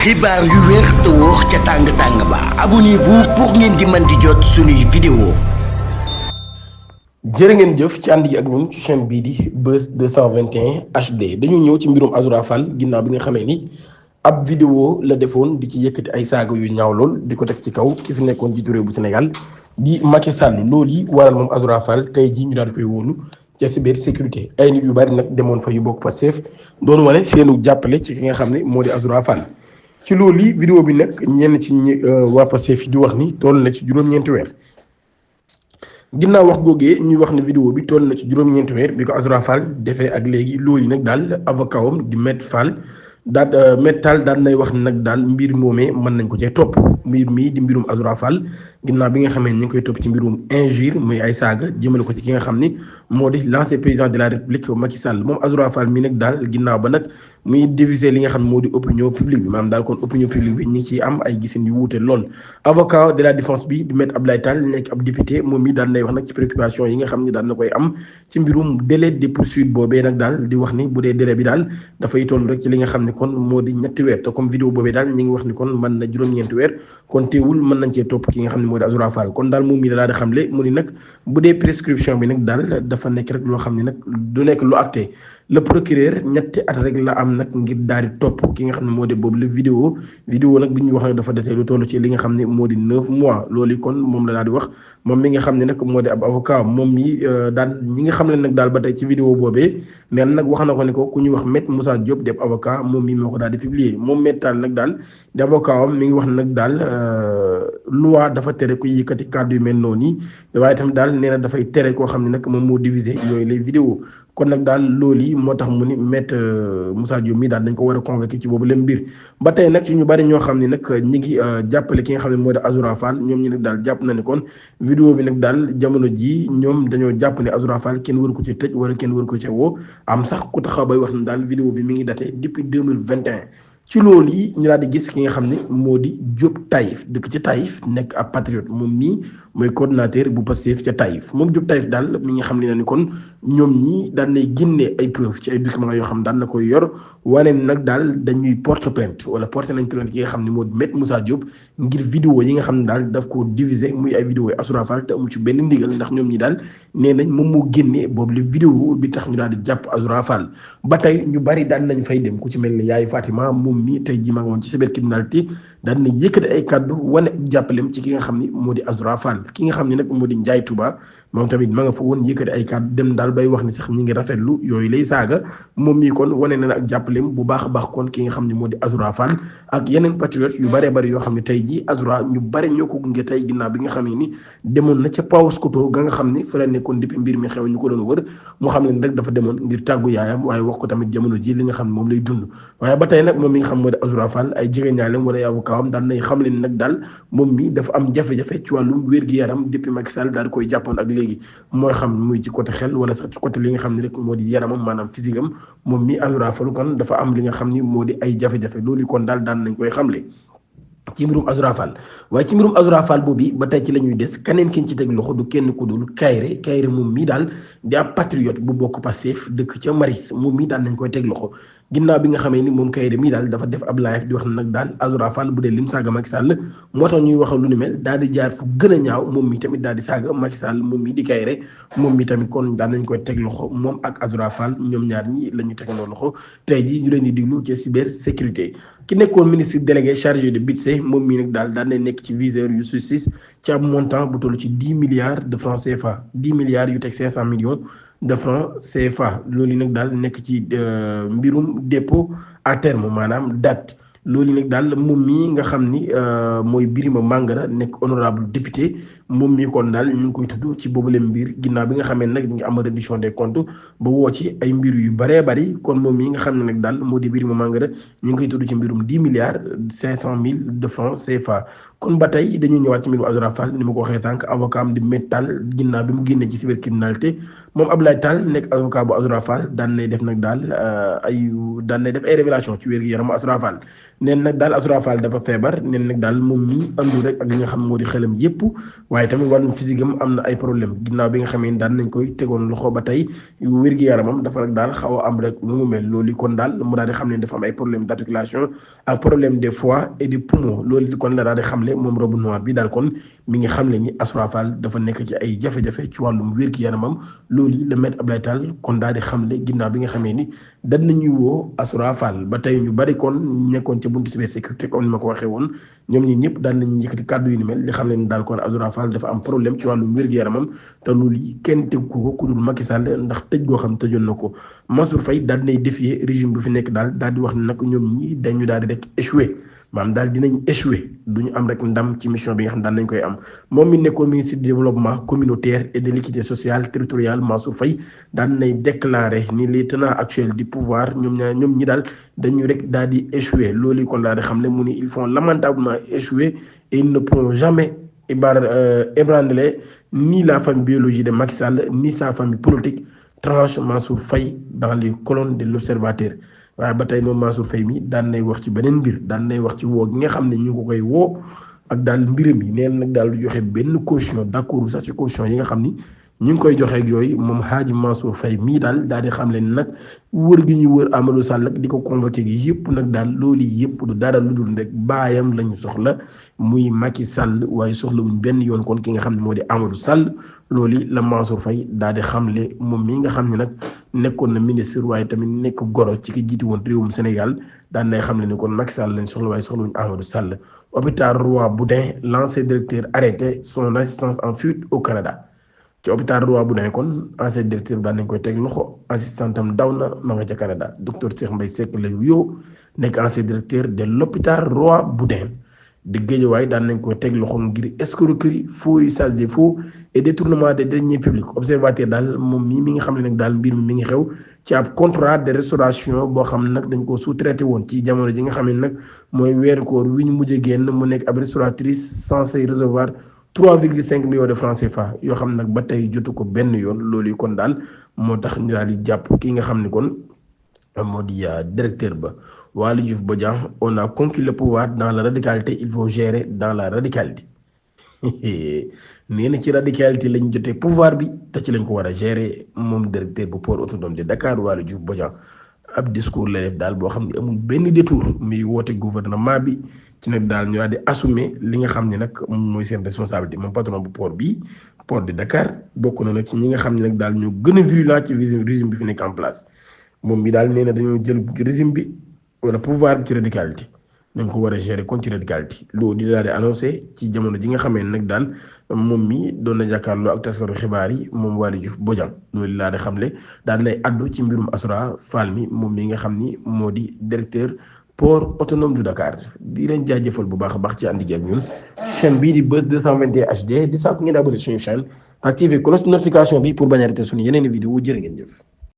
xibaar yu wér te wóor ca tàng-tàng ba abonnez-vous pour ngeen di mën di jot suñuy vidéo. jërë ngeen jëf ci ànd gi ak ñun ci chaîne bii di Buzz 221 HD dañu ñëw ci mbirum Azoura Fall ginnaaw bi nga xamee ni ab vidéo la defoon di ci yëkkati ay saaga yu ñaaw lool di ko teg ci kaw ki fi nekkoon jiitu réew bu Sénégal di Macky Sall loolu yi waral moom Azoura Fall tey jii ñu daal di koy wóolu ca cybersécurité ay nit yu bari nag demoon fa yu bokk Pastef doon wane seenu jàppale ci ki nga xam ne moo di Azoura Fall. ci loolu yi vidéo bi nag ñenn ci waa Pastef di wax ni toll na ci juróom-ñeenti weer ginnaaw wax googee ñuy wax ne vidéo bi toll na ci juróom-ñeenti weer bi ko Azoura Fall defee ak léegi loolu yi nag daal avocat am di Maître Fall Maître Tall daan nay wax nag daal mbir moomee mën nañ ko cee topp mbir mii di mbirum Azoura Fall ginnaaw bi nga xamee ñu ngi koy topp ci mbirum injure muy ay saaga jëmale ko ci ki nga xam ni moo di l'ancien président de la république Macky Sall moom Azoura Fall mi nag daal ginnaaw ba nag muy diviser li nga xam ne moo di opinion publique bi maanaam daal kon opinion publique bi ñu ngi ciy am ay gisin yu wuute lool. avocat de la défense bi di Maître Abdoulaye Tall nekk ab député moom mi daan nay wax nag ci préoccupation yi nga xam ne daan na koy am ci mbirum délai de poursuite boobee nag daal di wax ni bu dee délai bi daal dafay toll rek ci li nga xam ne kon moo di ñetti weer te comme vidéo boobee daal ñi ngi wax ni kon mën na juróom-ñeenti weer kon teewul mën nañ cee topp ki nga xam ne moo di Azoura Fall kon daal moom mi daal di xamle mu ni nag bu dee prescription bi nag daal dafa nekk rek loo xam ne nag du nekk lu acté le procureur ñetti at rek la am nag ngir daal di topp ki nga xam ne moo di boobu la vidéo nag bi ñu wax nag dafa desee lu toll ci li nga xam ne moo di 9 mois loolu kon moom la daal di wax moom mi nga xam ne nag moo di ab avocat moom mi daal ñi nga xam ne nag daal ba tey ci vidéo boobee neen nag wax na ko ne ko ku ñuy wax Maître Moussa Diop di ab avocat moom mi moo ko daal di publier moom Maître Tall nag daal di avocat am mi ngi wax nag daal loi dafa tere ku yëkkati kàddu yu mel noonu yi waaye tamit daal nee na dafay tere koo xam ne nag moom moo diviser yooyu les vidéos kon nag daal loolu yi moo tax mu ni Maître Moussa Diop mi daal dañ ko war a convoquer ci boobu leen mbir ba tey nag ci ñu bari ñoo xam ne nag ñi ngi jàppale ki nga xam ne moo di Azoura Fall ñoom ñi nag daal jàpp na ne kon vidéo bi nag daal jamono ji ñoom dañoo jàpp ne Azoura Fall kenn waru ko ci tëj wala kenn waru ko ci woo am sax ku taxaw bay wax ne daal vidéo bi mi ngi daté depuis 2021 ci loolu yi ñu daal di gis ki nga xam ne moo di Diop Taïf dëkk ca Taïf nekk ab patriote moom mii mooy coordonnateur bu Pastef ca Taïf moom Diop Taïf daal mi nga xam ne na ni kon ñoom ñi daan nay génnee ay preuve ci ay documents yoo xam daan na koy yor wane nag daal dañuy porte plainte wala porté nañ plainte ki nga xam ne moo di Maître Moussa Diop ngir vidéo yi nga xam ne daal daf ko diviser muy ay vidéo yi Azoura Fall te amu ci benn ndigal ndax ñoom ñi daal nee nañ moom moo génnee boobu la vidéo bi tax ñu daal di jàpp Azoura Fall ba tey ñu bari daan nañ fay dem ku ci mel ni yaay Fatima moom mi tey ji ma nga woon ci cybercriminalité daan na yëkkati ay kàddu wane jàppalem ci ki nga xam ni moo di Azoura Fall ki nga xam ne nag moo di Ndiaye Touba moom tamit ma nga fa woon yëkkati ay kàddu dem daal bay wax ni sax ñi ngi rafetlu yooyu lay saaga moom mii kon wane na ak jàppalem bu baax a baax kon ki nga xam ne moo di Azoura Fall ak yeneen patriote yu bëree bëri yoo xam ne tey ji Azoura ñu bëri ñoo ko gunge tey ginnaaw bi nga xam ne ni demoon na ca Paoskoto ga nga xam ne fa la nekkoon depuis mbir mi xew ñu ko doon wër mu xam ne rek dafa demoon ngir tàggu yaayam waaye wax ko tamit jamono ji li nga xam ne moom lay dund waaye ba tey nag moom mi nga xam moo di Azoura Fall ay jegeñaaleem wala ay avocat am daan nay xam leen nag daal moom mi dafa am jafe-jafe ci wàllum wér-gi-yaram depuis Macky Sall daal di koy jàppoon ak léegi mooy xam muy ci côté xel wala sax ci côté li nga xam ne rek moo di yaramam maanaam physique am moom mi Azoura Fall kon dafa am li nga xam ni moo di ay jafe-jafe loolu kon daal daan nañ koy xamle ci mbirum Azoura Fall waaye ci mbirum Azoura Fall boobu ba tey ci la ñuy des keneen ki ci teg loxo du kenn ku dul Kayre moom mii daal di ab patriote bu bokk Pastef dëkk ca Maris moom mii daal nañ koy teg loxo ginnaaw bi nga xamee ni moom Kayre mii daal dafa def ab live di wax ne nag daal Azoura Fall bu dee lim saaga Macky Sall moo tax ñuy wax lu ni mel daal di jaar fu gën a ñaaw moom mi tamit daal di saaga Macky Sall moom mii di Kayre moom mi tamit kon daal nañ koy teg loxo moom ak Azoura Fall ñoom ñaar ñi la ñu tegandoo loxo tey ji ñu leen di diglu ci cybersécurité ki nekkoon ministre délégué chargé de budget moom mii nag daal na nekk ci viseur yu justice ci ab montant bu toll ci 10 milliards de francs CFA 10 milliards yu teg 500 millions de francs CFA loolu nag daal nekk ci mbirum dépôt à terme maanaam date loolu nag daal moom mii nga xam ni mooy Birima Mangara nekk honorable député moom mii kon daal ñu ngi koy tudd ci boobule mbir ginnaaw bi nga xamee nag ñu ngi am reddition des comptes ba woo ci ay mbir yu bëree bëri kon moom mii nga xam ne nag daal moo di Birima Mangara ñu ngi koy tudd ci mbirum 10 milliards 500 mille de francs CFA kon ba tey dañuy ñëwaat ci mbirum Azoura Fall ni ma ko waxee tànk avocat am di Maître Tall ginnaaw bi mu génnee ci cybercriminalité moom Abdoulaye Tall nekk avocat bu Azoura Fall daan nay def nag daal daan nay def ay révélation ci wér-gu-yaramu Azoura Fall neen nag daal Azoura Fall dafa feebar neen nag daal moom mii àndul rek ak li nga xam moo di xelam yépp waaye tamit wàllum physique am na ay problème ginnaaw bi nga xamee daan nañ koy tegoon loxo ba tey wér-gi-yaramam dafa rek daal xaw a am rek nu mu mel loolu kon daal mu daal di xam ne dafa am ay problème d'articulation ak problème des foies et des poumons loolu kon la daal di xamle moom robe noire bi daal kon mi ngi xamle ni Azoura Fall dafa nekk ci ay jafe-jafe ci wàllum wér-gi-yaramam loolu le maître Abdoulaye Tall kon daal di xamle ginnaaw bi nga xamee ni dañ nañuy woo Azoura Fall ba tey ñu bari kon nekkoon ca buntu cybersécurité comme ni ma ko waxee woon ñoom ñi ñëpp daan nañu yëkkati kàddu yu ni mel li xam leen daal kon Azoura Fall dafa am problème ci wàllum wér-gu-yaramam te loolu kenn teg ko ku dul Macky Sall ndax tëj goo xam tëjoon na ko Mansour Faye daal dinay défier régime bu fi nekk daal di wax ne nag ñoom ñi dañu daal di rek échoué maanaam daal dinañ échoué duñu am rek ndam ci mission bi nga xam daan nañ koy am moom mi nekkoon ministre du développement communautaire et de l'équité sociale territoriale Mansour Faye daan nay déclaré ni les tenants actuels du pouvoir ñoom ñi daal dañu rek daal di échoué loolu kon daal di xam ne mu ni ils font lamentablement échouer et ils ne pourront jamais ébranler ni la famille biologique de Macky Sall ni sa famille politique tranche Mansour Faye dans les colonnes de l'Observateur waaye ba tey moom Mansour Faye mi daan nay wax ci beneen mbir daan nay wax ci woo gi nga xam ne ñu ngi ko koy woo ak daal mbiram yi neen nag daal du joxe benn caution d'accord sax ci caution yi nga xam ni ñu ngi koy joxe ak yooyu moom Hadji Mansour Faye mii daal di xam leen nag wër gi ñuy wër Amadou Sall ak di ko convoqué gi yëpp nag daal loolu yëpp du dara lu dul rek baayam lañu soxla muy Macky Sall waaye soxlawuñ benn yoon kon ki nga xam ne moo di Amadou Sall loolu la Mansour Faye daal di xamle moom mii nga xam ne nag nekkoon na ministre waaye tamit nekk goro ci ki jiiti woon réewum Sénégal daan nay xamle ni kon Macky Sall lañ soxla waaye soxlawuñ Amadou Sall. Hôpital Roi Baudouin, l'ancien directeur arrêté son assistance en fuite au Canada. ci hôpital Roi Baudouin kon ancien directeur bi daan nañ koy teg loxo assistantam daw na ma nga ca Canada docteur Cheikh Mbaye Seck la wuyoo nekk ancien directeur de l'hôpital Roi Baudouin di Guédiawaye daan nañ koy teg loxo ngir escroquerie faux usage des faux et détournement des deniers publics observateur daal moom mi nga xam ne nag daal mbir mi ngi xew ci ab contrat de restauration boo xam ne nag dañ ko sous-traité woon ci jamono ji nga xam ne nag mooy weeru koor wi ñu mujj génn mu nekk ab restauratrice censée recevoir 3,5 millions de francs CFA yoo xam nag ba tey jotu ko benn yoon loolu yi kon daal moo tax ñu daal di jàpp ki nga xam ne kon moo di directeur ba Waly Diouf Bodian on a conquis le pouvoir dans la radicalité il faut gérer dans la radicalité nee na ci radicalité lañ jotee pouvoir bi te ci lañ ko war a gérer moom directeur bu port autonome de Dakar Waly Diouf Bodian ab discours la def daal boo xam ne amul benn détour muy woote gouvernement bi ci nag daal ñu daal di assumer li nga xam ne nag mooy seen responsabilité moom patron bu port bi port de Dakar bokk na nag ci ñi nga xam ne nag daal ñoo gën a virulent ci régime bi fi nekk en place moom mi daal nee na dañoo jël régime bi wala pouvoir bi ci radicalité dañ ko war a gérer kon ci radicalité loolu di daal di annoncé ci jamono ji nga xamee nag daal moom mi doon na jàkkaarloo ak taskatu xibaar yi moom Waly Diouf Bodian loolu laa di xamle daal lay addu ci mbirum Azoura Fall mi moom mi nga xam ni moo di directeur port autonome du Dakar di leen jaajëfal bu baax a baax ci ànd gi ak ñun chaîne bii di Buzz 221 HD di sàkku ngeen abonné suñu chaîne activé cloche de notification bi pour bañ a rater suñu yeneen i vidéo jërë ngeen jëf.